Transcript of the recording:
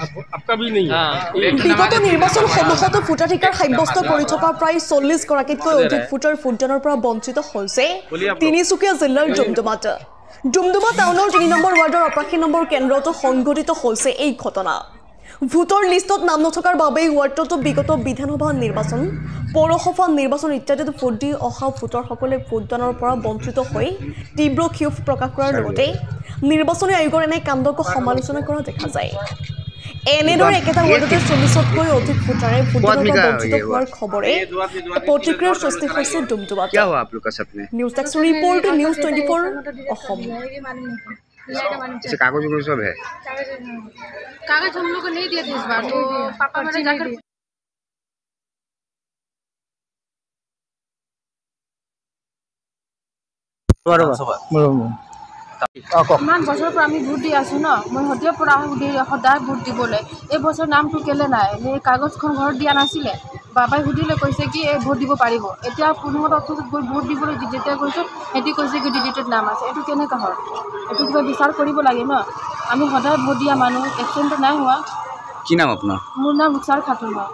आपका भी नहीं है। বিগত নিৰ্বাচন সমূহতো ভোটাধিকাৰ সাব্যস্ত কৰি থকা প্ৰায় 40 গৰাকীতকৈ অধিক ভোটাৰ ভোটদানৰ পৰা বঞ্চিত হৈছে তিনিচুকীয়া জিলাৰ ডুমডুমাত। ডুমডুমা টাউনৰ 3 নম্বৰ ৱাৰ্ডৰ 88 নম্বৰ কেন্দ্ৰতো সংঘটিত হৈছে এই ঘটনা। ভোটৰ লিষ্টত নাম নথকাৰ বাবেই ৱাৰ্ডটোতো বিগত বিধানসভা নিৰ্বাচন, পৌৰসভা নিৰ্বাচন ইত্যাদিত ভোট দি অহা ভোটাৰসকলে ভোটদানৰ পৰা বঞ্চিত হৈ তীব্ৰ ক্ষোভ প্ৰকাশ কৰাৰ লগতে নিৰ্বাচনী আয়োগৰ এনে কাণ্ডকো সমালোচনা কৰা দেখা যায়। এনেদৰে একেটা ৱাৰ্ডতে 40তকৈ অধিক ভোটাৰে ভোটদানৰ পৰা বঞ্চিত হোৱাৰ খবৰে প্ৰতিক্ৰিয়াৰ সৃষ্টি হৈছে ডুমডুমাত। क्या हुआ आप लोग का साथ में? News desk report, news 24 Assam. अच्छा, कागज उगज सब है? कागज हम लोग को नहीं दिए थे इस बार, तो पापा मैंने जाकर ইমান বছৰৰ পৰা আমি ভোট দি আছোঁ ন, মই সদিয়াৰ পৰা আহোঁ সদায় ভোট দিবলৈ। এই বছৰ নামটো কেলৈ নাই? এই কাগজখন ঘৰত দিয়া নাছিলে। বাবাই সুধিলে, কৈছে কি এই ভোট দিব পাৰিব। এতিয়া 15 অফিচত গৈ ভোট দিবলৈ যেতিয়া গৈছোঁ, সিহঁতি কৈছে কি ডিজিটেড নাম আছে। এইটো কেনেকুৱা হয়? এইটো কিবা বিচাৰ কৰিব লাগে ন। আমি সদায় ভোট দিয়া মানুহ, এবচেণ্টটো নাই হোৱা। কি নাম আপোনাৰ? মোৰ নাম ৰুকচাৰ খাতুন হয়।